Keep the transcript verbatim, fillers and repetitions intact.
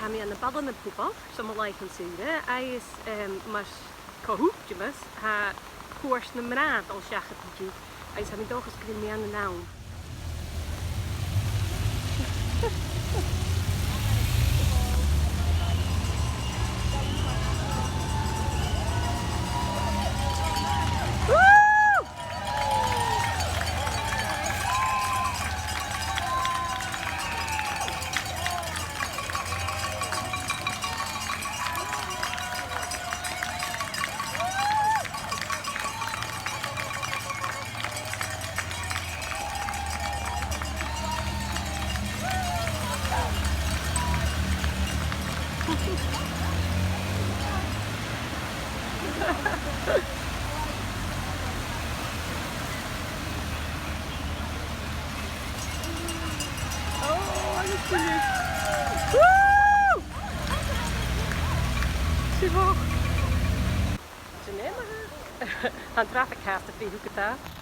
Tha mi ann am Baile nam Puball, son mo làithean-saora, agus, em, mar co-thuiteamas, tha Cuairt nam Mnà a' dol seachad an-diugh, agus tha mi an dòchas gu bheil mi ann an àm. Oh, agus duine. Woo! Sibh. Sin e, ma-thà. Tha an traffic ceart a' feitheamh co-dhiù.